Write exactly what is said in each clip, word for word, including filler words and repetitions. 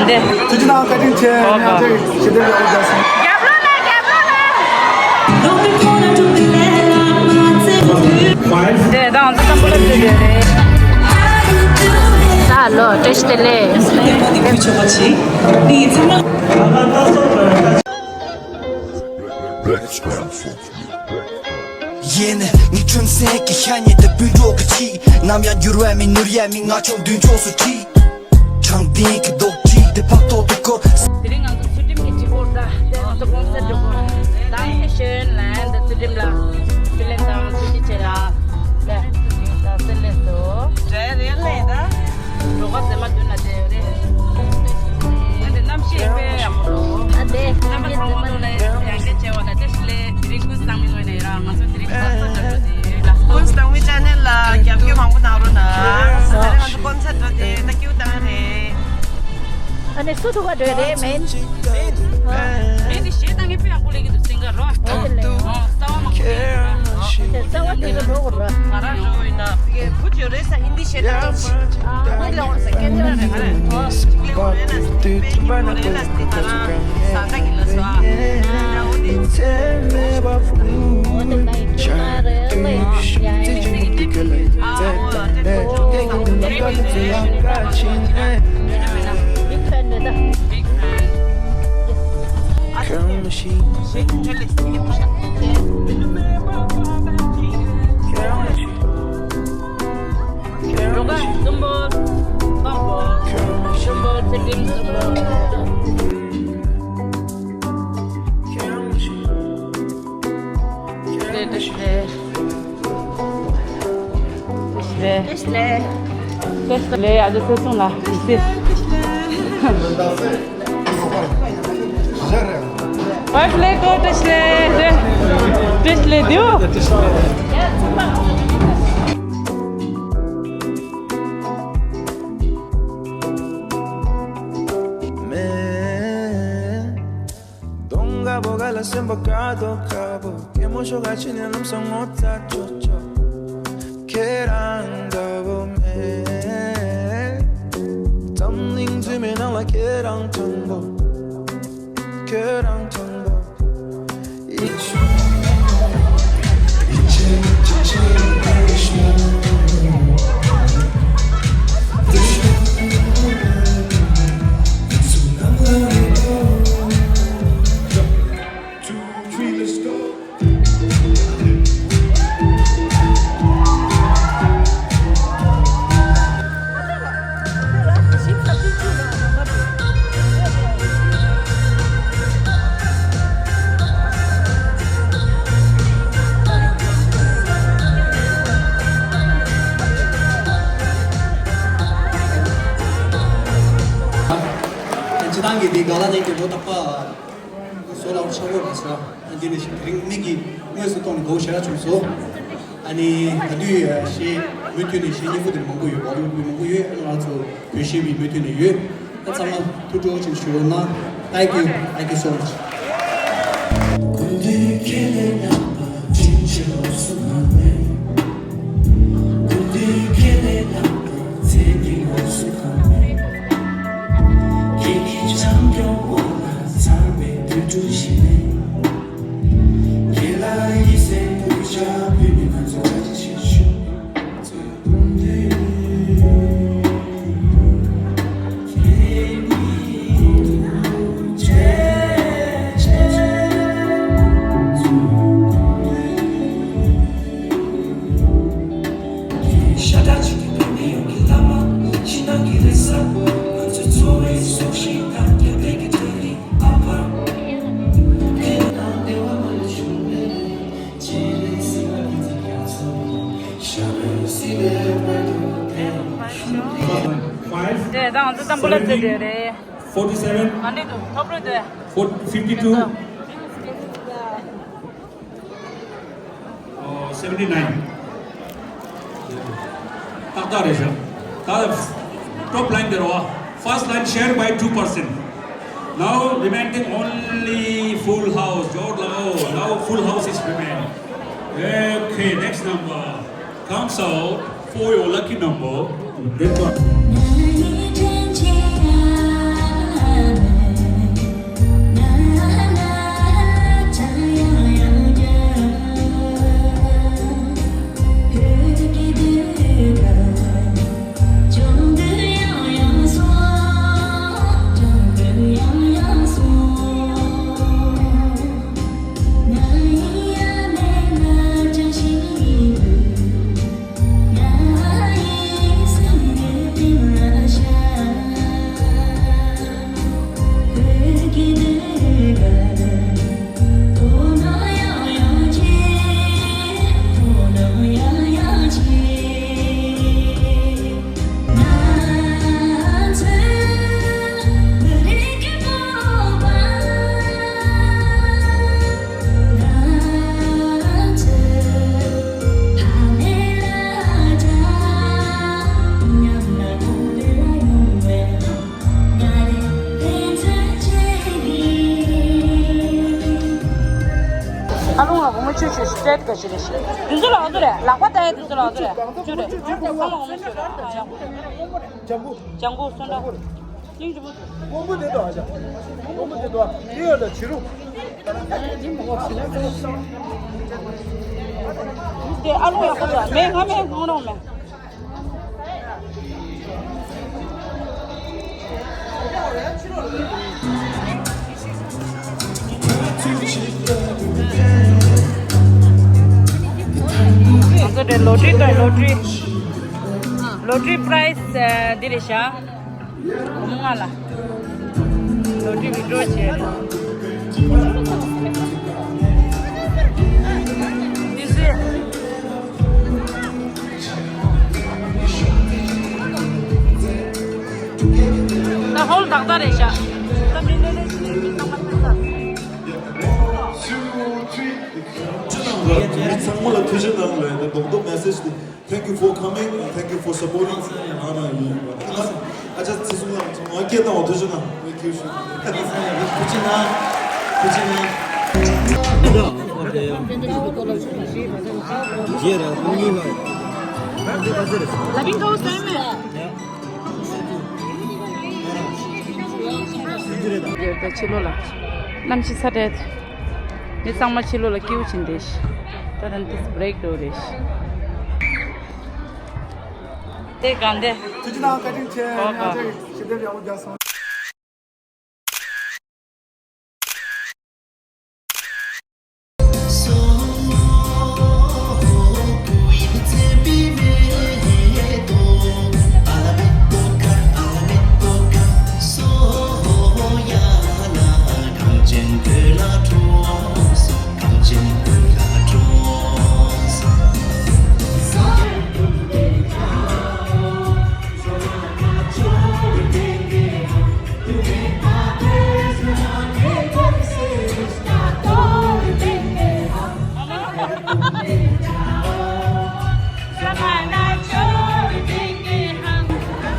ཐུགས་རྗེ་གནང་། བཀའ་དྲིན་ཆེ། ང་ཚོས་ཞི་བདེ་ཡོང་རྒྱུ་བྱ་སོང་། རྒྱབ་ལོག་ལ། རྒྱབ་ལོག་ལ། དེ་དང་འདི་ཙམ་པོ་ལ་བརྩི་རྒྱུ་རེད། ད་ལོ་བཀྲ་ཤིས་བདེ་ལེགས། ཡེ་ནས་ངའི་ཁྲོན་སེང་གི་ཤ་ཉེ་དུ་སྤུན་གྲོགས་ཀྱི་ཆི། ནམ་ཡང་འགྱུར་བ་མེད་ནོར་ཡ་མེད། ང་ཆུང་མདུན་ཕྱོགས་སུ་ཁྲིད། དྲང་བདེན་གྱི་རྡོག་ཁྲེས་དེ་ཕག་ཐོག་ཏུ་བཀོད། དེ་རིང་ང་ཚོ་ཚུལ་ཁྲིམས་ཀྱི་སྤྱི་སྐོར་དང་དེ་ང་ཚོ་གོང་སར་འགྲོ་དགོས། ད་ཧེ་ཤོན་ལན་དང་ཚུལ་ཁྲིམས་ལ་ཁས་ལེན་དང་ཐུགས་རྗེ་ཆེ་ལ་ལ་ད་སེ་ལེ་སོ། འདྲ་རེད་ལེ་ད། རོ་ཁ་ཟེ་མ་དུ་ན་དེ་རེད། ཨ་འདི་གནམ་གཤིས་དཔེ་ཡག་པོ་འདུག་ཨ་དེ་རྣམ་པ་ཚང་མ་ལ་ཡང་བསྐྱར་བྱས་པ་ལ་བཀྲ་ཤིས་བདེ་ལེགས། དེ་རིང་ཀུན་བཟང་མི་ངོས་ནས་རང་ང་ཚོ་དེ་རིང་ཁ་ས་ན་འགྲོ་དེ་ཡོད་ལ། ཀུན་བཟང་མི་ཅན་ནེ་ལ་རྒྱབ་སྐྱོར་མང་པོ་གནང་རོགས་གནང་། ད་རེས་ང་ཚོ་ཀོན་སར་འགྲོ་དེ་ད་ཀྱུ་བཏང་རེད། ཨ་ནི་སུ་ཐུག་ག་འགྲོ་རེད་མེན། མེན་དེ་ཞེ་ད་ངས་དཔེ་ཡག་པོ་ལས་ཀྱི་འདུག་སེང་ག་རོ། ཨོ་དེ་ལས། ཨོ་རྩ་བ་མང་པོ་ལས་ཀྱི་འདུག་ར། དེ་རྩ་བ་དེ་ལ་འགྲོ་དགོས་ར། ང་རང་འགྲོ་ཡིན་ན། བུ་ཅོ་རེ་ས་ཧིན་དི་ཤེས་ད། ཨ་ཁོ་ལ་འོང་ས་ཀེ་ནེ་ཌ་རེད་ག་རེ། ཨོ་ཅིག་ལས་འོང་རེ་ན་སི་པེ་ཀི་འོང་རེ་ན་སི་ད་ར་ས་ད་གི་ལ་སོ་ཨ། ཨོ་དེ། ཨོ་དེ་ལ་ཡི་ཁྱོད་ལ་རེ་ལ་ཡ་ཡ་ཡ། ཨ་ཨོ་དེ་ཁོ་ཅོ་ས་རེ་རེ་རེ་རེ། Big fan རེད་ད། Big fan. རོ་ཁ་གསུམ་པོ། གསུམ་པོ། གསུམ་པོ་ཚེ་རིང་གསུམ་པོ། བཀྲ་ཤིས་བདེ་ལེགས། བཀྲ་ཤིས་བདེ་ལེགས། བཀྲ་ཤིས་བདེ་ལེགས། ཨ་ཅག་བཀྲ་ཤིས་བདེ་ལེགས། ཨ་ཅག་བཀྲ་ཤིས་བདེ་ལེགས། ཨ་ཅག་བཀྲ་ཤིས་བདེ་ལེགས། བཀྲ་ཤིས་བདེ་ལེགས། བཀྲ་ཤིས་བདེ་ལེགས། བཀྲ་ཤིས་བདེ་ལེགས། བཀྲ་ཤིས་བདེ་ལེགས། གདོང་དཀར་པོ་ག་ལ་སེམས་པ་དཀར་དོ་དཀར་པོ། སྐྱེད་མོ་ཤོག་ག་ཕྱི་ནས་ལམ་སང་ངོ་ཚ་ཅོག་ཅོག་ཁྱེད་རང་འདྲ་བོ་མེད། འཛམ་གླིང་འཛུལ་མའི་ནང་ལ་ཁྱེད་རང་དང་པོ། ཁྱེད་རང་དང་པོ། སྤྱི་བཏང་གི་འདི་ག་ལ་ནས་ཀྱི་ལོ་རྟག་པ། སོ་ལའོ་ཆག་གོ་ར་སོ། ཨ་འདི་ནི་ཞིག་དེ་རིང་མིག་གིས་དངོས་སུ་མཐོང་ནས་དགའ་བོ་ཞེ་དྲག་བྱུང་སོང་། ཨ་ནི་ད་དུང་གཞས་མུ་མཐུད་ནས་གཞས་སྙན་པོ་དེ་མང་པོ་ཡོད། བོ་ལི་ཝུཌ་མང་པོ་ཡོད། ཨ་ང་ཚོ་བོད་གཞས་བི་མུ་མཐུད་ནས་ཡོད། ཨ་ཚང་མ་ཐུགས་སྤྲོ་ཆེན་ཞུ་རོགས་གནང་། Thank you. Thank you so much. དེ་དང་འདི་ཙམ་པོ་ལ་བརྩི་དེ་རེད། Forty-seven. ཨ་འདི་དུ་ཐོབ་རེད་དེ། Fifty-two. Uh, seventy-nine. ཏག་ཏག་རེད་ཤག་ད་top line དེ་རེད་བ། First line share by two percent. Now remaining only Full House. ཇོར་ལའོ། Now Full House is remain. Okay, next number comes out for your lucky number. That one. རེད། ག་ཞིག་རེད། དེ་ཚོ་ལ་འོ་ཚོ་རེད། ལག་པ་ལྟ་ཡ་དེ་ཚོ་ལ་འོ་ཚོ་རེད། ཅུ་རེད། ཚང་མ་འོ་མ་ཞུ་རེད། ཨ་ཡ། ལྗང་ཁུ། ལྗང་ཁུ་སོ་འདྲ། སྙིང་རྗེ་པོ། སྔོན་པོ་དེ་དང་ཨ་ཅག་སྔོན་པོ་དེ་དང་དེ་ཡོད་ལ་བྱི་རུ། དེ་ཨ་ལུ་ཡག་པོ་འདུག་མེད། ང་མེད། ང་རང་མེད། ང་ཚོ་དེ་ལོ་ཊི་རི་དང་། ལོ་ཊི་རི། ལོ་ཊི་རི་པ་རའི་སི་འདི་རེད་ཤག་སྒོར་མོ་ལྔ་ལ། ལོ་ཊི་རི་ཝི་ཌྲོ་བྱས་རེད། འདི་ཟེར། ད་ཧོལ་ཏག་ཏག་རེད་ཤག་ད་མི་ལེ་ལེ་ཞིག་མི་ཚང་མ་ཐུག་ས། མི་ཚང་མ་ལ་ཐུགས་རྗེ་གནང་ལོས། ད་རྡོག་རྡོག་མེ་སེ་ཇི་དེ། Thank you for coming and thank you for supporting. ཨ་ཅག་ཚེ་བཟང་ལགས་ཚང་མ་སྐད་བཏང་བ་ཐུགས་རྗེ་གནང་། Thank you. ཐུགས་རྗེ་གནང་། ཐུགས་རྗེ་གནང་། རྗེས་ར་ཁོང་གཉིས་ལ། ལ་པིང་ཁའོ་སེམས་མེད། ཕྱི་ལོགས་ལ། གནམ་གཤིས་ཚ་དྲོད། མི་ཚང་མ་ཕྱི་ལོགས་ལ་སྐྱིད་པོ་བྱེད་འདོད་ཤི། ད་ལྟ་འདི་བྷི་རེག་འགྲོ་རེད་ཤི། དེ་གང་དེ། ཐུགས་རྗེ་གནང་། བཀའ་དྲིན་ཆེ། ཨོ་ཨོ། ཨ་ཅག་ཞི་བདེ་ཡག་པོ་རྒྱག་སོང་།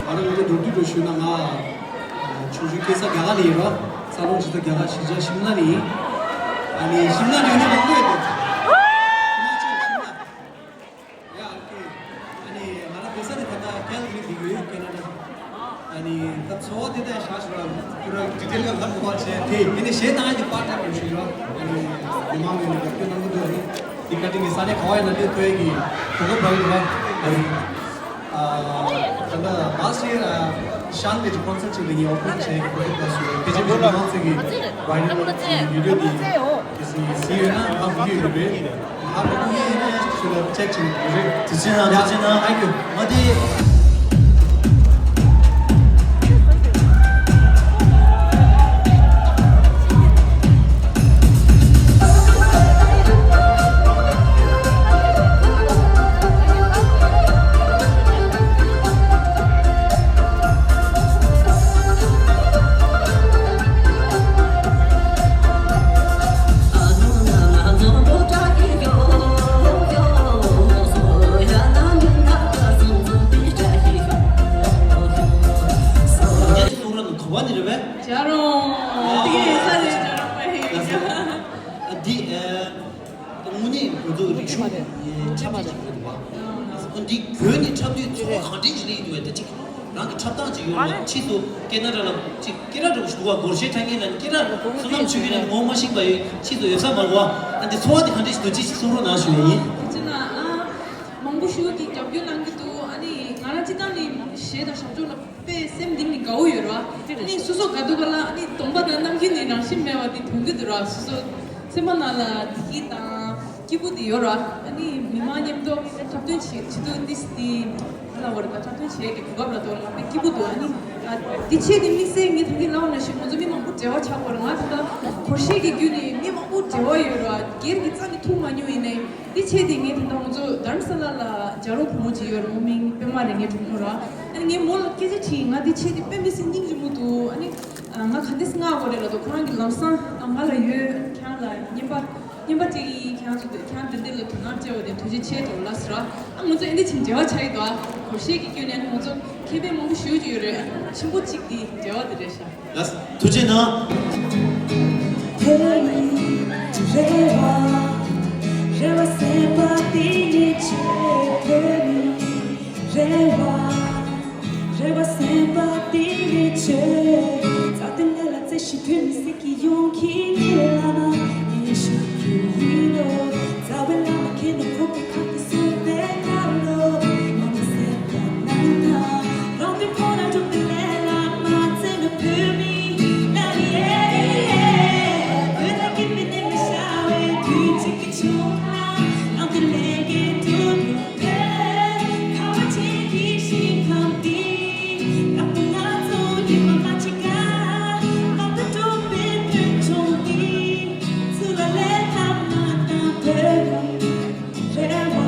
ཨ་རོ་ལུ་འགྲོ་དུས་འགྲོ་ཞུ་ན། ང་ཆུང་ཆུང་སྐྱེས་ས་རྒྱ་གར་ལ་ཡིན་རོ། ས་ལོ་ཇི་ལྟར་རྒྱ་གར་གཞིས་ཆགས་ཤིམ་ལ་ནས་ཡིན། ཨ་ནི་ཤིམ་ལ་འགྲོ་མཁན་མང་པོ་ཡོད་དེ། ཤིམ་ལ། ཡ་ཨོ་ཁེ། ཨ་ནི་ང་རང་བོད་ས་ནས་ད་ལྟ་ཀལ་གྷི་རི་ལ་ཡོད། ཁེ་ན་ཌ། ཨ་ནི་ད་འཚོ་བ་དེ་ལྟར་བཞག་ཞོར་ལ་ཁྱོད་རང་ཌི་ཊེལ་ལ་ལབ་དགོས་པ་བྱས་ཏེ། ཨ་ནི་གཞས་བཏང་ཡ་གི་པར་ཊའིམ་ཞིག་ཡོད། ཨ་ནི་མི་མང་ངོས་ནས་རྒྱབ་སྐྱོར་གནང་གི་འདུག་ཨ་ནི་འདི་བཀའ་དྲིན་གྱི་ས་གནས་ག་བ་ཡིན་ན་འདི་ཐོས་ཀྱི་གོ་སྐབས་རག་གི་འདུག་ཨ་ནི་ཨ་ད་ལྟ་ལཱ་སི་ཊི་ཡིར་ཨ་ཤན་པེ་ཅི་ཁོན་སར་ཊི་ཅིག་ལ་ངས་ཨོ་པེ་ནིང་བྱས་ཀྱི་གོ་སྐབས་རག་སོང་། དེ་རྗེས་མི་མང་ཚོས་ཀྱི་བྷའི་རལ་གྱི་བི་ཌི་ཡོ་འདི་གལ་སྲིད་གཟིགས་ཡོད་ན་ང་བི་ཌི་ཡོ་ཡོད་པས། ཨ་ཁོ་ངས་ཡིན་ན་ཞུ་ལ་ཅེག་བྱེད་ཀྱི་རེད། དུས་ཆེན་ན། དུས་ཆེན་ན། ཐེང་ཀིའུ། མ་དེ། གོ་བ་ནི་རེད་པས། བྱ་རུང་། དེ་ས་རེད། བྱ་རུང་པ་ཡིན། ཨ་འདི་ཨ་དངོས་གནས་ཁོ་ཚོ་རིག་གཞུང་འཁྲབ་སྟོན་བྱེད་ཀྱི་འདུག་པ། ཨ་འདི་བོད་ནས་འཁྲབ་དུས་ཚོར་བ་གང་འདྲ་ཞིག་སླེབས་ཀྱི་འདུག་པས། ད་ཅིག་རང་གི་འཁྲབ་སྟངས་ཅིག་ཡོད་ལ། ཕྱིས་སུ་ཀེ་ན་ཌ་ལ་ཅིག་སྐད་གྲགས་འདྲ་པོ་ཞིག་འདུག་པ། སྒོར་གཞས་འཁྲབ་མཁན་ལ་སྐད་གྲགས། བསོད་ནམས་ཆོས་སྐྱིད་ལ་ངོ་མ་ཤེས་པ་ཡོད། ཕྱིས་སུ་ཡོད་ས་མ་རེད་པ། ཨ་འདི་ཚོར་བ་དེ་གང་འདྲ་ཞིག་འདུག་ཅིག་གསུང་རོགས་གནང་ཞུ་ཡ་ཡིན། དེ་ཕྱིན་ན་ཨ་མང་པོ་ཞིག་གིས་རྒྱབ་སྐྱོར་གནང་གི་འདུག་ཨ་ནི་ང་རང་སྤྱིར་བཏང་ནི་གཞས་དང་ཞབས་ཞུ་ལ་དཔེ་སེམས་གཏིང་ནས་དགའ་བོ་ཡོད་ར། ཨ་ནི་སོ་སོ་དགའ་སྡུག་ག་ལ་ཨ་ནི་གདོང་པ་དང་རྣམ་འགྱུར་ནས་རང་བཞིན་མེད་པ་དེ་མཐོང་གི་འདུག་ར། སོ་སོ་སེམས་པ་ནང་ལ་བདེ་སྐྱིད་དང་སྐྱིད་པོ་དེ་ཡོད་ར། ཨ་ནི་མི་མང་མཉམ་དུ་འཁྲབ་སྟོན་བྱེད་བྱེད་དུས་ཏིས་དེ་ལ་བར་ག་འཁྲབ་སྟོན་བྱེད་ཀྱི་གོ་སྐབས་ལ་ཐོག་ལ་དཔེ་སྐྱིད་པོ་འདུག་ཨ་ནི་ཨ་དེ་ཆེད་དུ་དམིགས་བསལ་ངས་ད་གིན་ལབ་པ་ནང་བཞིན་ང་ཚོ་མི་མང་པོ་འབྲེལ་བ་ཆགས་པ་རེད། ང་ད་ལྟ་སྒོར་གཞས་ཀྱི་བརྒྱུད་ནས་མི་མང་པོ་འབྲེལ་བ་ཡོད་ར། སྒེར་གྱི་རྩ་ནས་ཐུག་མ་མྱོང་། ཡིན་ནའི་འདི་ཆེད་དུ་ངས་ད་ལྟ་ང་ཚོ་དྷ་རམ་ས་ལ་ལ་ཇ་རོ་བུ་མོ་ཅིག་ཡོད་རེད། མོ་མིང་པད་མ་རེད། ངའི་གྲོགས་མོ་ར། ཨ་ནི་ངས་མོ་ལ་སྐད་ཆ་དྲིས། ང་འདི་ཆེད་དུ་དཔེ་མི་སྲིད་སྙིང་རྗེ་མོ་འདུག་ཨ་ནི་ཨ་ང་ག་འདྲས་སྔགས་པ་རེད་ལབ་དུས་ཁོ་རང་གིས་ལམ་སང་ཨ་ང་ལ་ཡོད། ཁྱེད་རང་ལ་རྔན་པ་རྔན་པ་སྤྲད་ཀྱི་ཡིན། ཁྱེད་རང་ཚོ་ཁྱེད་རང་འདི་འདྲས་ལ་དོ་སྣང་སྤྲད་པ་དེ་ཐུགས་རྗེ་ཆེ་དྲགས་ལབ་ཟེར་ར། ཨ་ང་ཚོ་ཨེ་འདྲས་བྱས་འབྲེལ་བ་ཆགས་ཀྱི་འདུག་ཨ་སྒོར་གཞས་ཀྱི་བརྒྱུད་ནས་ང་ཚོ་མཁས་པ་མང་པོ་ཞེ་པོ་ཅིག་ཡོད་རེད། ཨ་ཆེན་པོ་གཅིག་དེ་འབྲེལ་བ་དེ་རེད་ཤག་ལགས་སོ། ཐུགས་རྗེ་གནང་། རེ་བ་སེམས་པ་གཏིང་ནས་བཅོལ། བོད་མིའི་རེ་བ། རེ་བ་སེམས་པ་གཏིང་ནས་བཅོལ། རྩ་དོན་ལས་ལ་བརྩེ་ཞིང་དོན་མི་སྲིད་ཀྱི་ཡོང་ཁྱེད་ཉིད་ལ་ན་ངས་ཞུ་རྒྱུ་ཡིན་ནོ། རྩ་བའི་བླ་མ་མཁྱེན་ནོ་ཁོག་པའི་ཁ་གི་སུ་བས་ཁ་ལོ། མ་མ་སེམས་པ་ནང་ཐང་རང་དོན་ཁོ་ན་སྒྲུབ་པའི་ལས་ལ་མ་བརྩེ་ན་བོད་མི་ན་ཡེ་ཡེ། བོད་ལ་སྐྱིད་པའི་ནད་མི་ཤ་བའི་དུས་གཅིག་གི་བྱུང་ན་ནང་དུ་ལས་ཀའི་དུ་ཁ་བ་ཆེ་གི་ཞིང་ཁམས་འདི། རྒྱ་པོ་ང་ཚོ་ཉི་མ་མ་ཅིག་ག་མ་ད་འགྲོ་པའི་དོན་ཆུང་འདི། ཚུར་ལ་ལས་ཐབས་མ་བཏང་བོད་རེ་བ།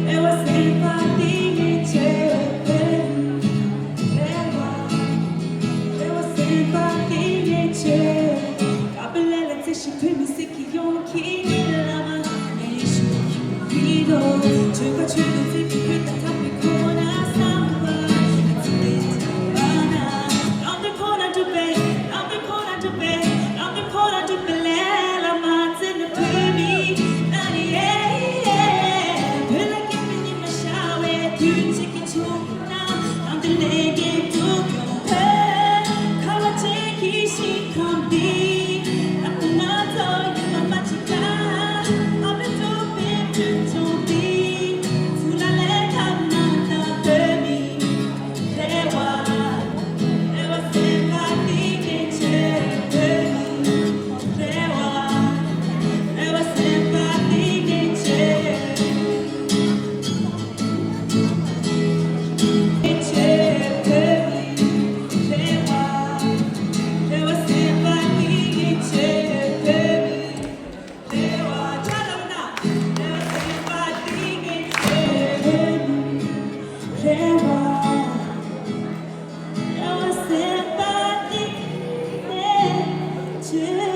རེ་བ་སེམས་པ་གཏིང་ནས་བཅོལ། བོད་རེ་བ། རེ་བ་སེམས་པ་གཏིང་ནས་བཅོལ། དཀའ་བའི་ལས་ལ་བརྩེ་ཞིང་དོན་མི་སྲིད་ཀྱི་ཡོང་ཁྱེད་ཉིད་ལ་མ་ངས་ཞུ་རྒྱུ་ཡིན་ནོ། ཆོལ་ཁ་ཆོས་ལུགས་བརྩི་གི་བོད་དང་འཐབ་པའི་ཁོ་ན་བསམ་པ་ཚིག་དེ་ཐོས་པ་ན། རང་དོན་ཁོ་ན་སྒྲུབ་པའི་རང་དོན་ཁོ་ན་སྒྲུབ་པའི་རང་དོན་ཁོ་ན་སྒྲུབ་པའི་ལས་ལ་མ་བརྩེ་ན་བོད་མི་ན་ཡེ་ཡེ། བོད་ལ་སྐྱིད་པའི་ཉི་མ་ཤར་བའི་དུས་གཅིག་གི་བྱུང་ན་ནང་དུ་ལས་ཀའི་དུ་ཁྱོད་ཁ་བ་ཆེ་གི་ཞིང་ཁམས་འདི། ང་ཚོ་ཉི་མ་མ་ཅིག་ག་ཨ་མའི་གྲོགས་པའི་དུས་ཆུང་འདི། ཚུར་ལ་ལས་ཐབས་མ་བཏང་བོད་མི་རེ་བ། རེ་བ་སེམས་པ་གཏིང་ནས་བཅོལ། བོད་མི་རེ་བ། རེ་བ་སེམས་པ་གཏིང་ནས་བཅོལ།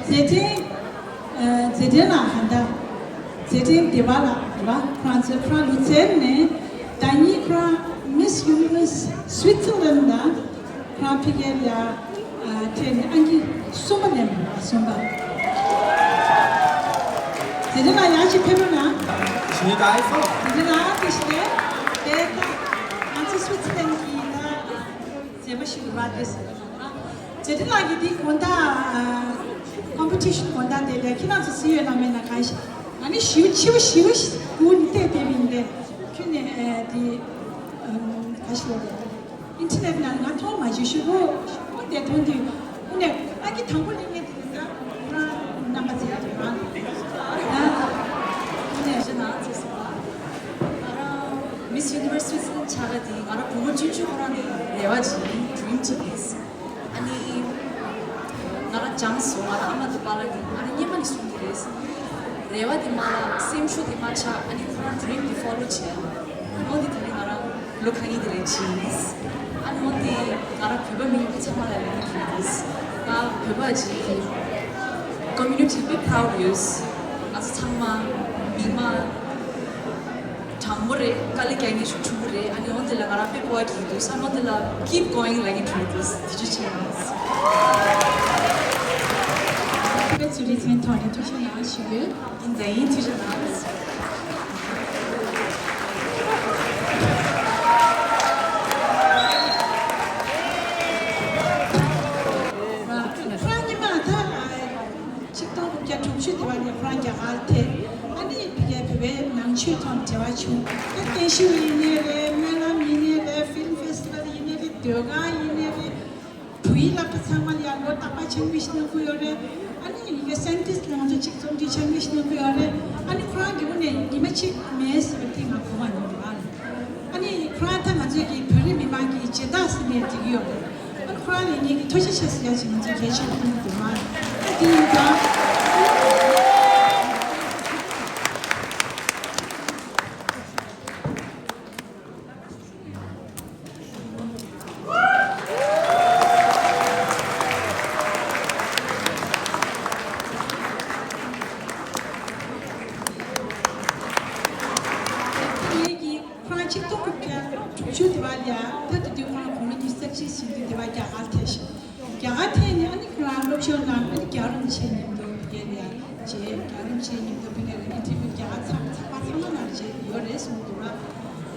མཛད་འཕྲིན། ཨ། མཛད་འཕྲིན་ལགས་ཧན་ད། མཛད་འཕྲིན་བདེ་བ་ལགས་རེད་པ། ཁོ་རང་ཚོས་ཁོ་རང་ལུས་རྩལ་ནས་ཟླ་གཉིས་ཁོ་རང་Miss Universe Switzerland ལ་ཁོ་རང་ཕ་གིར་ཡར་ཨ་ཐོན་ནས་ཨང་ཀི་གསུམ་པ་ལེན་པ་རེད། གསུམ་པ། མཛད་འཕྲིན་ལགས་ཡར་ཅིག་ཕེབས་རོགས་གནང་། མཛད་འཕྲིན་ལགས་ཐུགས་རྗེ་ཆེ། དེ་ད་ང་ཚོ་Switzerland གི་ད་མཛད་པ་ཞིག་རེད་པ། དེ་ཟེར་བ་དང་། མཛད་འཕྲིན་ལགས་ཀྱིས་འདི་དགོང་དག་ཨ་competition དགོང་དག་དེ་ལ་ཁྱེད་རང་ཚོ་གཟིགས་ཡོད་ན་མེད་ན་གང་ཞིག་ང་ནི་ཞིའུ་ཆིའུ་ཞིའུ་ཞིའུ་ནི་བལྟས་བསྡད་པ་ཡིན་པས། ཁྱོད་ནས་ཨ་འདི་ཨམ་ག་ཞིག་ལབ་དགོས་རེད། ཨིན་ཊར་ནེཊ་ནང་ང་མཐོང་མ་བྱུང་། ཞུ་གོ་ཞུ་གོ་དེ་མཐོང་དུས་དངོས་གནས་ཨ་ཀི་དང་པོ་ལེན་མཁན་དེ་ད་ཁོ་རང་རྣམ་པ་མཛེས་པ་དེ་རང་རེད། ཨ་དངོས་གནས་ཞུ་ན་ཚེ་སོང་ང་རང་Miss Universe Switzerland ཆགས་ཀ་དེ་ང་རང་བུ་མོ་ཆུང་ཆུང་ཁོ་རང་གི་རེ་བ་ཅིག་ཡིན། ཌི་རིམ་ཅིག་ཡིན། ཨ་ནི་ང་རང་སྦྱངས་སོང་། ང་རང་ཨ་མ་དང་པཱ་ལགས་ཀྱིས་ང་རང་སྔོན་མ་ནས་གསུངས་ཀྱི་རེད། རེ་བ་དེ་མ་བརླག་སེམས་ཤུགས་དེ་མ་ཆག་ཨ་ནི་ཁོ་རང་ཌི་རིམ་དེ་ཕོ་ལོ་བྱས། ཨ་ནི་འོ་དེ་དེ་རིང་ང་རང་ལོ་ཁ་ཉིན་དེ་ལས་ཕྱིན། ཨ་ནི་འོ་དེ་ང་རང་བོད་པ་མིན་པ་ཚང་མ་ལ་ལབ་ཀྱི་རེད། ང་བོད་པ་ཅིག་community དཔེ་proud ཡོད། ང་ཚོ་ཚང་མ་མི་མང་དྲང་པོ་རེད། དཀའ་ལས་རྒྱག་མཁན་ཞིག་ཕྲུ་གུ་རེད། ཨ་ནི་འོ་དེ་ལ་ང་རང་དཔེ་སྤོབས་པ་སྐྱེ་གི་འདུག་བསམ་བློ་དེ་ལ་keep going ལབ་ཀྱི་འདུག་དེ་ཅི་བྱས་ཡིན། དཔེ་ཚུལ་ལི་ཚན་ཐོག་ནས་ཐུགས་རྗེ་གནང་ཞུ་གི་ཡིན། དེ་ཡིན། ཐུགས་རྗེ་གནང་། ཁོ་རང་ཉི་མ་ད་ཆིག་སྟོང་དགུ་བརྒྱ་དྲུག་ཅུ་དེ་བ་ནས་ཁོ་རང་རྒྱ་གར་ཐེ། ཨ་ནི་ཕ་གིའི་བོད་པའི་ནང་ཆོས་ཐོག་འབྲེལ་བ་བྱུང་། ད་གཏན་ཞུ་ཡིན་ནའི་རེད། སྨོན་ལམ་ཡིན་ནའི་རེད། ཕིལམ་ཕེ་སི་ཊི་ཝལ་ཡིན་ནའི་རེད། ཟློས་གར་ཡིན་ནའི་རེད། བོད་ཡིག་བསླབ་པ་ཚང་མ་ལ་ཡང་ལོ་རྟག་པར་ཕྱག་དངུལ་ཞིག་གནང་གི་ཡོད་རེད། ཨ་ནི་ཡི་གེ་སན་ཊིསི་ལ་ང་ཚོ་གཅིག་རྩོམ་སྒྲིག་ཕྱག་དངུལ་ཞིག་གནང་གི་ཡོད་རེད། ཨ་ནི་ཁོ་རང་གི་དངོས་གནས་ཉི་མ་གཅིག་མེད་ཟེར་བ་དེ་ང་གོ་མ་མྱོང་ར། ཨ་ནི་ཁོ་རང་ད་ང་ཚོའི་གི་བོད་རིགས་མི་མང་གི་བྱེ་བྲག་ཟེར་ནས་འགྲིག་གི་ཡོད་རེད། ཨ་ནི་ཁོ་རང་ལ་ངེད་ཀྱི་ཐུགས་རྗེ་ཆེ་ཟེར་ཡ་ཅིག་ང་ཚོས་གལ་ཆེན་པོ་མཐོང་གི་འདུག་མ། ཨ་དེ་ཡིན་ཙང་། ཁོ་རང་ཆིག་སྟོང་དགུ་བརྒྱ་དྲུག་ཅུ་དེ་བ་ལ་ཡ་ད་དེ་དུས་ཁོ་རང་གོ་ལོ་ཉི་ཤུ་རྩ་གཅིག་ཟིན་དུས་དེ་བ་རྒྱ་གར་ཐེ་ཞིང་། རྒྱ་གར་ཐེ་ནས་ཨ་ནི་ཁོ་རང་སློབ་སྦྱོང་གནང་། ཨ་ནི་རྒྱལ་བ་རིན་པོ་ཆེ་མཉམ་དུ་ཕ་གིར་ལ་ཡ་མཇལ། རྒྱལ་བ་རིན་པོ་ཆེ་མཉམ་དུ་ཕ་གིར་ལ་ཨིན་ཊར་བིའུ་རྒྱ་གར་ཚང་ཚགས་པར་ཚང་མ་ནང་མཇལ་ཡོད་རེད་གསུངས་འདུག་ར།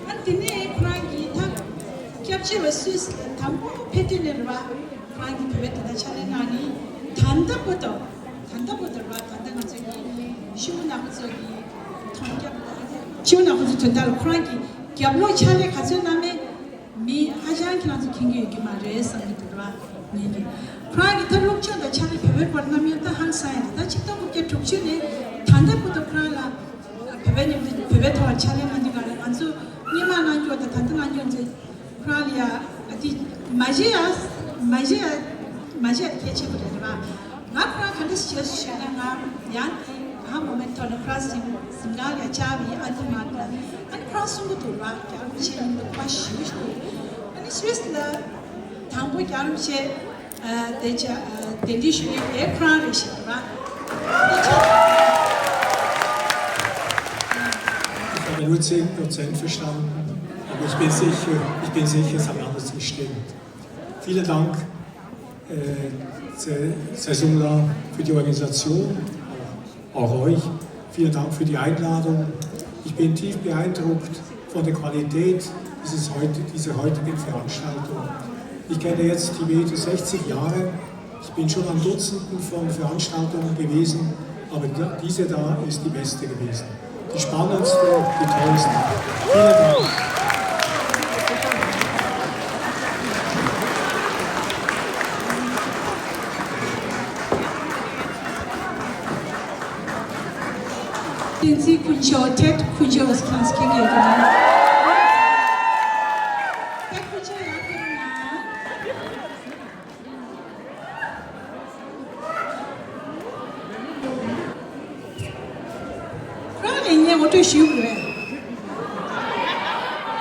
ཨ་ནི་དེ་ནས་ཁོ་རང་གིས་ད་སྐྱབས་བཅོལ་བ་སུད་སི་ལ་དང་པོ་ཕེབས་དུས་ནས་རེད་བ། ཁོ་རང་གིས་བོད་པའི་ད་ལྟ་ཕྱག་ལས་གནང་ནི་ད་ལྟ་བར་དུ། ད་ལྟ་བར་དུ་ར། ད་ལྟ་ང་ཚོ་གི་ཤི་བོ་ནག་པོ་ཚོ་གི་མཐོང་རྒྱབ། ཤི་བོ་ནག་པོ་ཚོ་དོན་དག་ལ་ཁོ་རང་གི་རྒྱབ་ལོགས་ཕྱག་ལས་ག་ཚོད་གནང་མེད་མི་ཧ་ཅང་ཁྱེད་རང་ཚོ་མཁྱེན་གྱི་ཡོད་ཀྱི་མ་རེད་བསམ་གྱི་འདུག་ར། ངེད་ཀྱི་ཁོ་རང་གི་ད་སློབ་སྦྱོང་དང་ཕྱག་ལས་བོད་པའི་སྐོར་གནང་མྱོང་ད་ཧང་སང་ཡ་རེད། ད་ཆིག་སྟོང་དགུ་བརྒྱ་དྲུག་ཅུ་ནས་ད་ལྟ་བར་དུ་ཁོ་རང་ལ་བོད་པའི་མཉམ་དུ་བོད་པའི་ཐོག་ལ་ཕྱག་ལས་གནང་དུས་ག་ལ་ང་ཚོ་སྔོན་མ་གནང་རྒྱུ་དང་ད་ལྟ་གནང་རྒྱུ་ཚོ། ཁོ་རང་ལ་ཡ་ཨ་དེ་མ་བརྗེད་ཡ། མ་བརྗེད་ཡ། མ་བརྗེད་ཡ་གལ་ཆེན་པོ་རེད་རེད་བ། ང་ཁོ་རང་ག་འདྲ་ཞིག་བྱས་སོང་ཞེ་ན། ང་ཡང་དེ་ཧ་མོ་མེན་ཐོག་ནས་ཁོ་རང་གཟིམ་གཟིམ་ཁང་ལ་ཡ་བཅར་བ་ཡིན། ཨ་དེ་མ་དེ་ཨ་ནི་ཁོ་རང་གསུང་གི་འདུག་རེད་བ། རྒྱལ་བ་རིན་པོ་ཆེ་མཉམ་དུ་ཁོ་ཞུ་ཞུ། ཨ་ནི་སུད་སི་ལ་དང་པོ་རྒྱལ་བ་རིན་པོ་ཆེ་ཨ་དེ་ཆ་ཨ་གདན་འདྲེན་ཞུ་མཁན་དེ་ཁོ་རང་རེད་ཞེས་རེད་བ། དེ་ཆ། Ich habe nur zehn Prozent verstanden, aber ich bin sicher, ich bin sicher, es haben andere bestimmt. Vielen Dank, äh, Ze-, Zezungla, für die Organisation, auch euch. Vielen Dank für die Einladung. Ich bin tief beeindruckt von der Qualität dieses heut-, dieser heutigen Veranstaltung. Ich kenne jetzt Tibeto sechzig Jahre. Ich bin schon an Dutzenden von Veranstaltungen gewesen, aber da, diese da ist die beste gewesen. Die spannendste, die tollste. Vielen Dank. བསྟན་འཛིན་དཀོན་མཆོག་ཐེད་དཀོན་མཆོག་ལ་ཁྱེད་རང་ཚོ་མཁྱེན་གྱི་ཡོད་ཀྱི་མ་རེད། ཐེད་དཀོན་མཆོག་ཡར་ཕེབས་རོགས་གནང་། ཁོ་རང་ལ་ངས་ངོ་སྤྲོད་ཞུ་དགོས་རེད།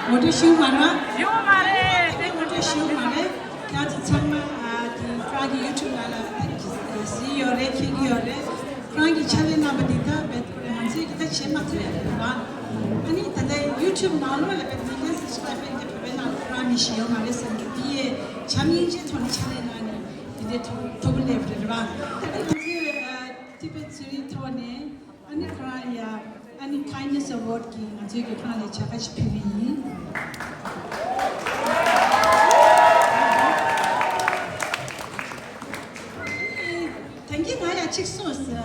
ངོ་སྤྲོད་ཞུ་མ་རེད། ཞུ་མ་རེད། དེ་ངོ་སྤྲོད་ཞུ་མ་རེད། ཁྱེད་ཚོ་ཚང་མ་ཨ་དེ་ཁོ་རང་གི་ཡུ་ཊུབ་ནང་ལ་ཨ་གཟིགས་ཡོད་རེད། མཁྱེན་གྱི་ཡོད་ ཐུབ་ཡ་རེད་བ། ཨ་ནི་ད་ལྟ་ཡུ་ཊུབ་ནང་ལོགས་ལ་བས་མི་ལ་སབ་སི་ཀ་རེབ་བྱེད་མཁན་དེ་བོད་པའི་ནང་ལ་ཁོ་རང་ནི་ཞིག་ཡོད་མ་རེད་བསམ་གི། དེ་ཡས་བྱམས་སྙིང་རྗེའི་ཐོག་ནས་ཕྱག་ལས་གནང་ནས་དེ་འདྲའི་ཐོག་ཐོག་སླེབས་རེད་བ། ད་ལྟ་ང་ཚོས་ཨ་ཊི་བེཊ་ཛུ་རིའི་ཐོག་ནས་ཨ་ནི་ཁོ་རང་ཡ་ཨ་ནི་Kindness Award གི་ང་ཚོས་ཀྱི་ཁོ་རང་ལ་བྱ་དགའ་ཞིག་ཕུལ་གི་ཡིན། ད་གིན་ང་ཡང་གཅིག་གསུངས་ཟེར། ཨ་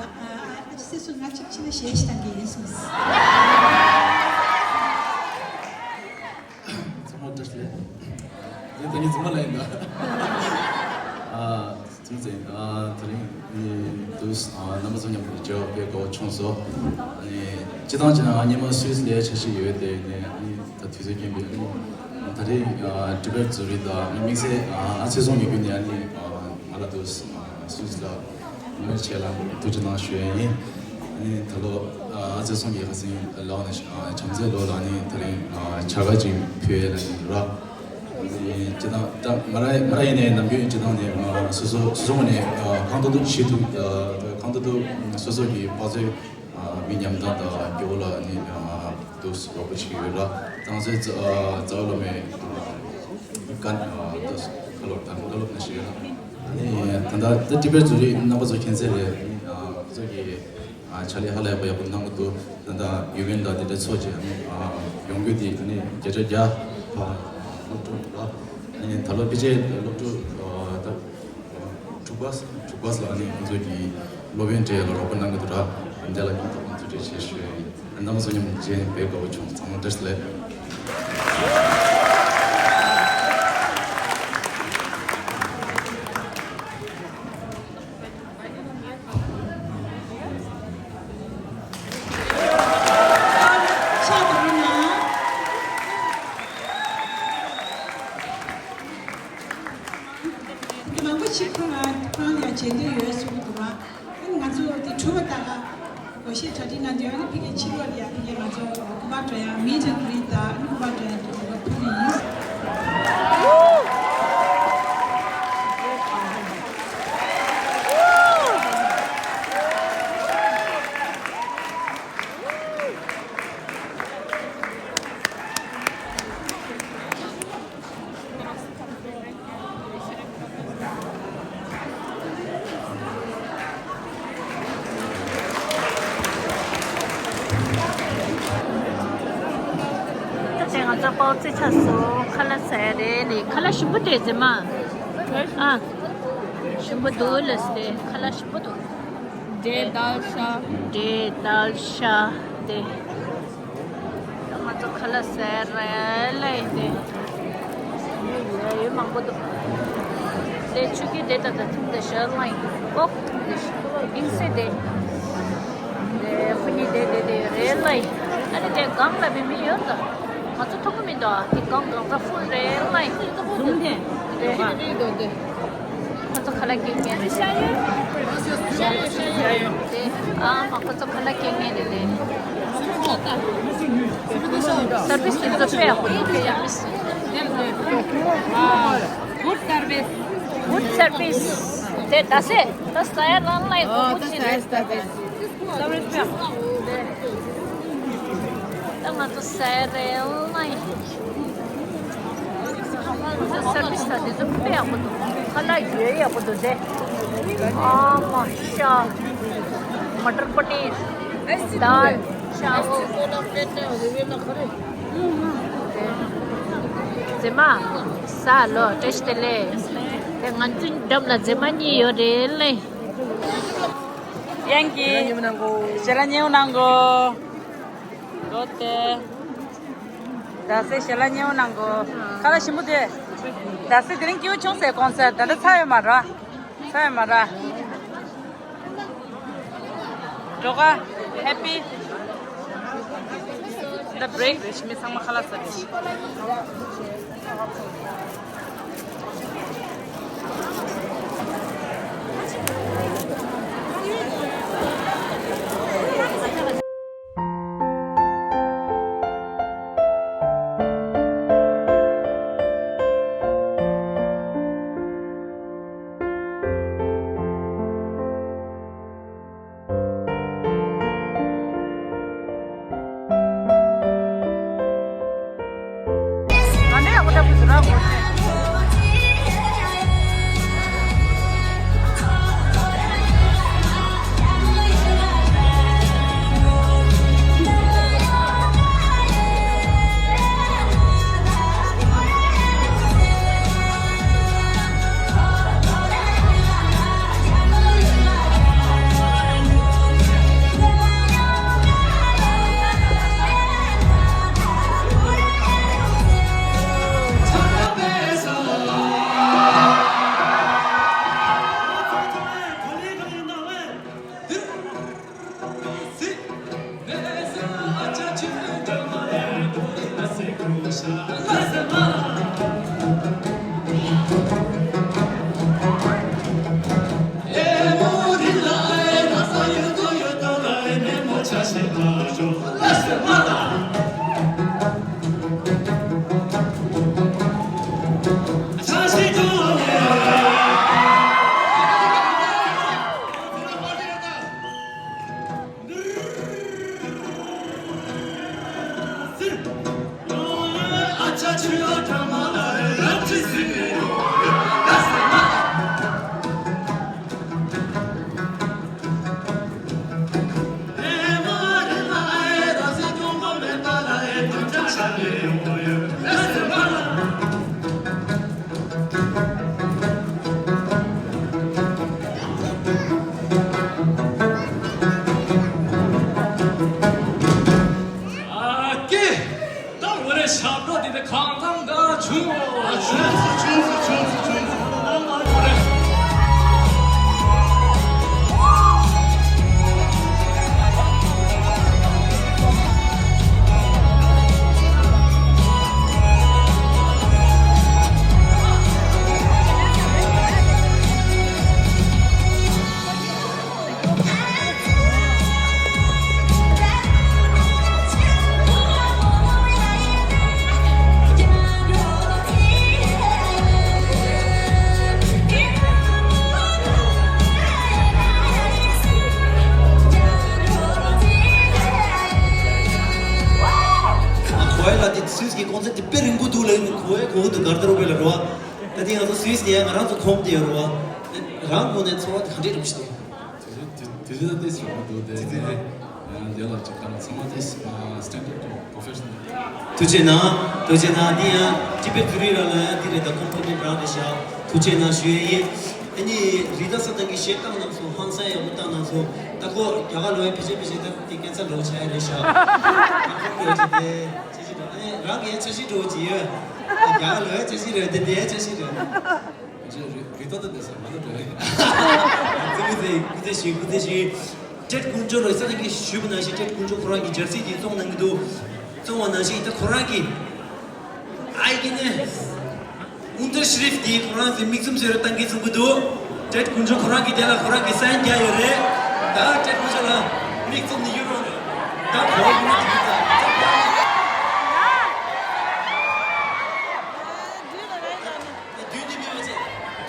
ཨ་ཅི་སེ་སུ་ང་གཅིག་ཕྱི་ལ་ཞེས་ཤིག་བཏང་གི་ཡིན་གསུངས་ཟེར། ཚང་མ་བཀྲ་ཤིས་བདེ་ལེགས། ད་གིན་ཚང་མ་ལ་ཡིན་ད། ཨ་ཚང་ཚང་ཨ་དེ་རིང་ནི་དུས་ཨ་རྣམ་པ་ཚོ་མཉམ་དུ་མཇལ་བ་དཔེ་དགའ་བོ་བྱུང་སོང་། ཨ་ནི་སྤྱི་བཏང་བྱས་ན་ང་སྔོན་མ་སུད་སི་ལ་འཆར་གཞི་ཡོད་དེ་ནས་ཨ་ནི་ད་དུས་ཚོད་རྐྱེན་པས་ཨ་ནི་ད་རེས་ཨ་ཊི་བེཊ་ཛུ་རི་དང་དམིགས་བསལ་ཨ་ཨ་ཚེ་སོང་གི་བརྒྱུད་ནས་ཨ་ནི་ཨ་ང་ལ་དུས་ཨ་སུད་སི་ལ་ངོ་ཤེས་ལ་ཐུགས་རྗེ་གནང་ཞུ་ཡ་ཡིན། ཨ་ནི་ད་ལོ་ཨ་ཚེ་སོང་གི་ཁ་སང་ལོ་ནས་བྱམས་བརྩེའི་ལོ་ལ་ཨ་ནི་ད་རིང་བྱ་དགའ་ཅིག་ཕུལ་ཡས་ལ་ཡིན་ར། ཨ་ནི་སྤྱི་བཏང་ད་ང་ར་ང་ར་ཡིན་ནའི་ནམ་རྒྱུན་སྤྱི་བཏང་ནས་སོ་སོ་སོ་སོ་ངོས་ནས་གང་ཐུབ་ཐུབ་བྱེད་ཐུབ། གང་ཐུབ་ཐུབ་སོ་སོ་གི་དཔའ་རྩལ་མི་ཉམས་ཐབས་དང་སྐྱོ་བོ་ལ་ནི་དུས་སུ་རོགས་པ་བྱེད་ཀྱི་ཡོད་ལ། ད་ང་ཚོའི་རྩ་རྩ་བ་སློབ་མའི་བཀའ་དུས་སུ་བཀའ་སློབ་དང་བཀའ་སློབ་ནང་བཞིན་ཡོད་ལ། ཨ་ནི་ད་ལྟ་ད་ཊི་བེཊ་ཛུ་རི་རྣམ་པ་ཚོ་མཁྱེན་གསལ་རེད། ཨ་ནི་ང་ཚོ་གི་ཕྱག་ལས་ཧ་ལས་པ་ཡག་པོ་གནང་གི་འདུག་ད་ལྟ་ཡུ་ཝེན་དང་དེ་འདྲ་ཚོགས་བྱས་ཨ་ནི་ཡོང་རྒྱུ་དེ་ཨ་ནི་བརྒྱ་ཆ་བརྒྱ་ཕར་སློབ་ཕྲུག་ལ་ཨ་ནི་ད་ལོ་ཕལ་ཆེར་སློབ་ཕྲུག་ད། དྲུག་པ་དྲུག་པ་ལ་ནི་ཁོང་ཚོ་གི་སློབ་ཡོན་གྲས་ལ་རོགས་པ་གནང་གི་འདུག་ར། འདི་ལ་སྙིང་ཐག་པ་ནས་ཐུགས་རྗེ་ཆེ་ཞུ་ཡ་ཡིན། རྣམ་པ་ཚོ་མཉམ་དུ་མཇལ་ནས་དཔེ་དགའ་བོ་བྱུང་། ཚང་མ་བཀྲ་ཤིས་བདེ་ལེགས། མང་པོ་ཞིག་ཁོང་ལ་ཁོང་ལ་མཇལ་འདོད་ཡོད་གསུང་གི་འདུག་ར། ཨ་ནི་ང་ཚོ་དེ་གྲུབ་པ་ལྟར་ལ་དགོངས་བཞེས་གྲ་སྒྲིག་གནང་དུས་ཨ་ནི་ཕ་གིའི་ཕྱི་ལོགས་ལ་ཡ་ཕ་གིའི་ང་ཚོ་སྐུ་པར་སྤྲོད་ཡ་meet and greet དང་ཨ་ནི་སྐུ་པར་སྤྲོད་ཡ་དེ་ཚོ་ཕུལ་གི་ཡིན། ད་ཆ་ང་ཚོ་པའོ་རྩེ་ཆགས་སོང་། ཁ་ལག་ཟ་ཡ་རེད་ལེ། ཁ་ལག་ཞིམ་པོ་དེ་རྫི་མ། ཨ། ཞིམ་པོ་འདུག་ལེ་སི་ལེ། ཁ་ལག་ཞིམ་པོ་འདུག་འབྲས་དལ་ཤ། འབྲས་དལ་ཤ་དེ། ང་ཚོ་ཁ་ལག་ཟ་རེད་ལེ་དེ། ཡོད་མང་པོ་འདུག་དེ་ཆུ་ཁྱི་དེ་ད་ད་ཐུང་དེ་ཤ་ལ་ཡིན་ཀོག་ཐུང་དེ་ཤ་ཨིན་སེ་དེ། དེ་ཁོ་གཉིས་དེ་དེ་དེ་རེད་ལེ། ཨ་ནི་དེ་སྒང་ལ་བི་མི་ཡོད་ད། ང་ཚོ་ཐུག་གི་མི་འདུག་དེ་སྒང་སྒང་ད་ཧྥུལ་རེད་ལེ། ཟུང་དེ། དེ། ཁོ་ཚོ་ཁ་ལག་སྐྱེལ་མཁན་རེད། དེ། ཨ་མ་ཁོ་ཚོ་ཁ་ལག་སྐྱེལ་མཁན་རེད་དེ། སར་བིས་དེ་ཚོ་དཔེ་ཡག་པོ་འདུག་དཔེ་ཡག་པོ་འདུག Good service. Good service. དེ་ད་སེ་ད་ཟ་ཡ་ལང་ལ་ཡི་གོ་གོ་ཅི་རེད། ད་ང་ཚོ་ཟ་རེད་ལ་ཡིན། ང་ཚོ་སར་བིས་ད་དེ་ཚོ་དཔེ་ཡག་པོ་འདུག་ཁ་ལག་ཡོད་ཡག་པོ་འདུག་དེ། ཨ་མ་ཤ། མ་ཊར་པ་ནིར། དཱལ། ཤ་འོ། རྫི་མ། ཟ་ལོ་བཀྲ་ཤིས་བདེ་ལེགས། དེ་ང་ཚོའི་འགྲམ་ལ་རྫི་མ་གཉིས་ཡོད་རེད་ལེ། ཡང་གི་ཞལ་ལག་ཉེ་བོ་གནང་གོ། ལོ་དེ། ད་སེ་ཞལ་ལག་ཉེ་བོ་གནང་གོ། ཁ་ལག་ཞིམ་པོ་དེ། ད་སེ་དེ་རིང་སྐྱིད་པོ་བྱུང་སེ་གོང་ས་ད་ལྟ་ཚར་ཡོད་མ་ར། ཚར་ཡོད་མ་ར། འགྲོ་ག་ཧེ་པི། ད་བྷི་རེག་རེད། ཞི་མི་ཚང་མ་ཁ་ལག་ཟ་རེད། དཔེ་རིང་པོ་འདུག་ལབ་ནས་གོ་བའི་གོ་བ་འདུག་གར་ལྟར་རོ་པའི་ལ་རོ། ད་དེ་ང་ཚོ་སུད་སི་ནས་ང་རང་ཚོ་ཁོམ་དེ་ཡོད་རོ། རང་ངོས་ནས་ཚོར་བ་དེ་ག་འདྲས་རེད་པ་ཞིག་འདུག་དེ་རིང་ད་ཏོག་ཙམ་རིང་པོ་འདུག་དེ་ཚེ་ཚེ་ནས་དེ་ལ་ཅིག་ག་ལ་ཚང་མ་དེ་ཨ་སི་ཊེན་ཌར་ཊུ་པོ་ཕེ་ཤ་ནལ། ཐུགས་རྗེ་གནང་། ཐུགས་རྗེ་གནང་། འདི་ཡང་ཊི་བེཊ་ཛུ་རིག་རང་ལ་ཡང་འདི་རེད། ད་ཀོམ་པི་ལི་མེན་ཊི་རང་རེད་ཤག་ཐུགས་རྗེ་གནང་ཞུ་ཡས་ཡིན། ཨ་ནི་རི་ད་ས་ཏང་གི་གཞས་བཏང་གནང་སོང་། ཧང་སང་ཡག་པོ་བཏང་གནང་སོང་། ད་ཁོ་རྒྱ་གར་ལོག་ཡས་ཕལ་ཆེར་ཕལ་ཆེར་ད་དེ་ཀན་སར་ལོག་ཆགས་ཡས་རེད་ཤག་ཨ་ཁོ་ཡོད་ཅིག་དེ་ཆ་ཤས་འགྲོ། ཨ་ནི་རང་གི་ཡས་ཆ་ཤས་འགྲོ་ཅིག་ཡོད། རྒྱ་གར་ལོག་ཡས་ཆ་ཤས་རེད། དེ་དེ་ཡས་ཆ་ཤས་རེད། རི་རི་ཏོ་ཏོ་དེ་ས་མ་ནོ་དེ་རེད། ཙི་གུ་ཙི་གུ་ཙི་ཞིག་གུ་ཙི་ཞིག་ཊེཌ་དཀོན་མཆོག་ལ་ས་ནས་ཀྱི་ཞུས་པ་ནང་བཞིན་ཊེཌ་དཀོན་མཆོག་ཁོ་རང་གི་ཇར་སི་དེ་བཙོང་གནང་གི་འདུག་བཙོང་བ་ནང་བཞིན་ད་ཁོ་རང་གི་ཨའི་གི་ནས་ཨུན་ཏར་ཤི་རིཕ་དེ་ཁོ་རང་གི་མིག་བཙུམ་ཟེར་བཏང་གི་བཙུམ་གི་འདུག་ཊེཌ་དཀོན་མཆོག་ཁོ་རང་གི་དེ་ལ་ཁོ་རང་གི་སའིན་རྒྱག་ཡོད་རེད། ད་ཊེཌ་དཀོན་མཆོག་ལ་མིག་བཙུམ་ནས་ཡུ་རོ་རེད། ད་ཁོ་རང་གི་མིག་བཙུམ་ད། དུས་འདི་མི་བ་ཅན།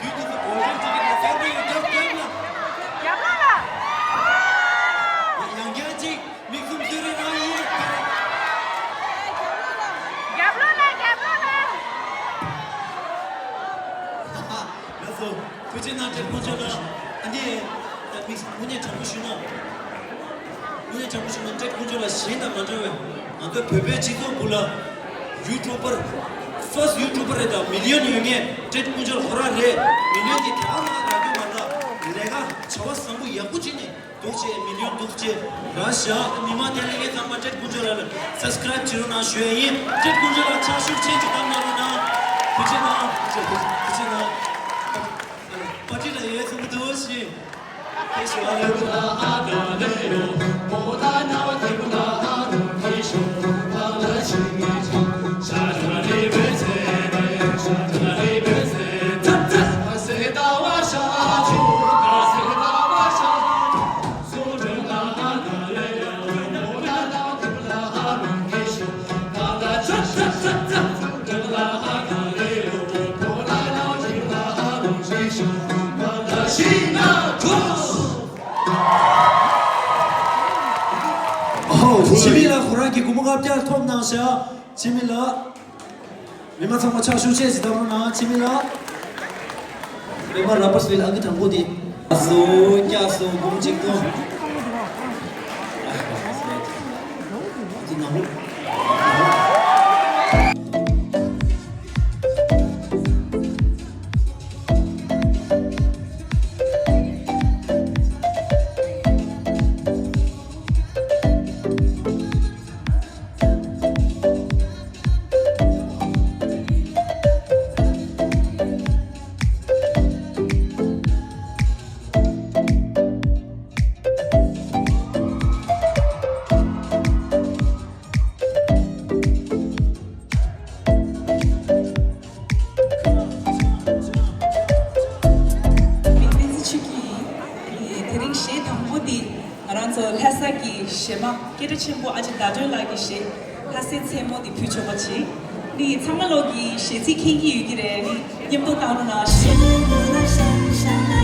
དུས་འདི་ཚོ་གོ་ཤེས་ཅིག་གི་ནང་གསར་པའི་རྒྱབ་རྒྱབ་ལ། རྒྱབ་ལ་ལ། ཡང་བསྐྱར་ཅིག་མིག་བཙུམ་གསོལ་རས་གནང་ཡིན། རྒྱབ་ལ་ལ་རྒྱབ་ལ་ལ། ལགས་སོ། ཐུགས་རྗེ་གནང་། ཊེཌ་དཀོན་མཆོག་ལ། ཨ་ནི། ད་མིག་དངོས་གནས་དྲང་པོ་ཞུས་ན། དངོས་གནས་དྲང་པོ་ཞུས་ན་ཊེཌ་དཀོན་མཆོག་ལ་གཞན་དང་མ་འདྲ་བའི་ང་ཚོའི་བོད་པའི་སྤྱི་ཚོགས་འགོ་ལ་ཡུ་ཊུབ་པར་ཕར་སི་ཊི་ཡུ་ཊུབ་པར་རེད། ད་མི་ལི་ཡོན་ཡོད་མཁན་ཊེཌ་དཀོན་མཆོག་ཁོ་རང་རེད། མི་ལི་ཡོན་དེ་ག་རང་རག་གི་མ་རེད། ལས་ཀ་བྱ་བ་བཟང་པོ་ཡག་པོ་བྱས་ནས་འདུག་བྱས་མི་ལི་ཡོན་འདུག་བྱས་ར་བཞག་མི་མང་དེ་ལས་ཀའི་ཚང་མ་ཊེཌ་དཀོན་མཆོག་ལ་སབ་སི་ཀ་རེབ་བྱེད་རོགས་གནང་ཞུ་ཡ་ཡིན། ཊེཌ་དཀོན་མཆོག་ལ་ཕྱག་ཤུགས་ཆེན་ཅིག་བཏང་གནང་རོགས་གནང་། ཐུགས་རྗེ་གནང་། ཐུགས་རྗེ་གནང་། པར་ཊི་ལ་ཡོད་ཚུལ་འདུག་ཞེས། ཨོ། འཆི་མེད་ལགས་ཁོ་རང་གི་སྒོར་མོ་ལྔ་བརྒྱ་ཐོབ་གནང་ཤག་འཆི་མེད་ལགས། མི་མང་ཚང་མ་ཕྱག་ཤུགས་ཆེ་ཞིག་བཏང་རོགས་གནང་། འཆི་མེད་ལགས། མི་མང་ར་པར་སི་ཝིལ་ཨང་ཀི་དང་པོ་དེ། ཨ་སོ་སྐྱ་སོ་སྒོར་མོ་གཅིག་ཐོབ། འདི་ནང་ལོགས། མིང་བསྟན་འཛིན་ཆོས་སྐྱིད་ཡིན། དེ་རིང་གཞས་དང་པོ་འདི་ང་རང་ཚོ་ལྷ་ས་གི་གཞས་མ་སྐད་གྲགས་ཆེན་པོ་ཨ་ཅེ་ཟླ་སྒྲོན་ལགས་ཀྱི་གཞས་ལྷ་སའི་མཚན་མོ་འདི་ཕུལ་ཆོག་པ་བྱེད། ནི་ཚང་མ་ལོག་གི་གཞས་ཚིག་མཁྱེན་གྱི་ཡོད་ཀྱི་རེད། ནི་མཉམ་དུ་བཏང་རོགས་གནང་། གཞས།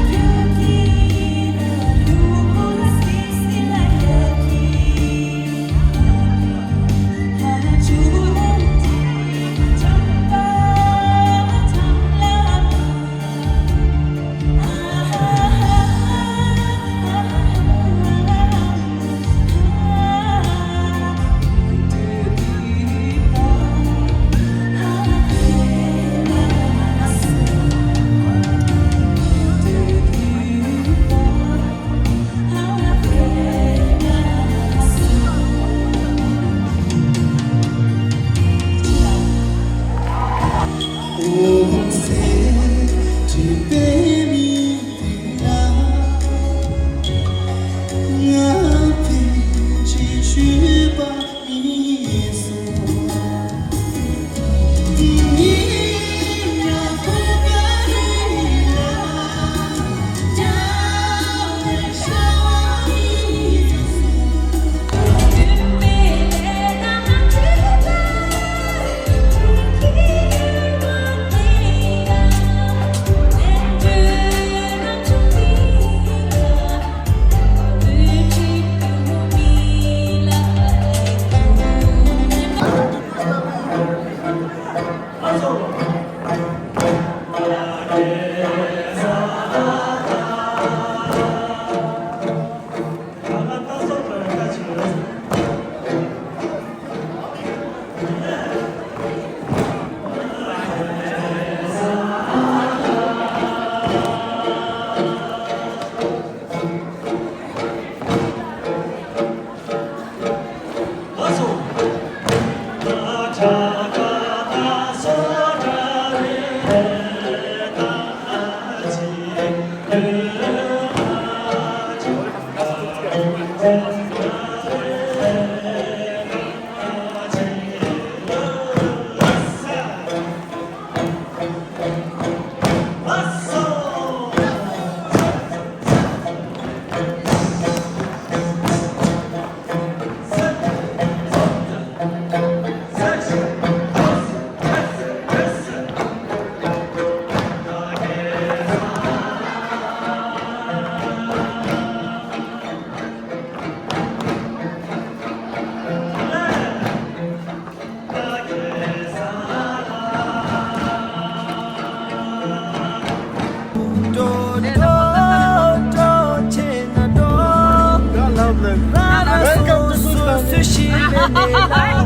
ནི།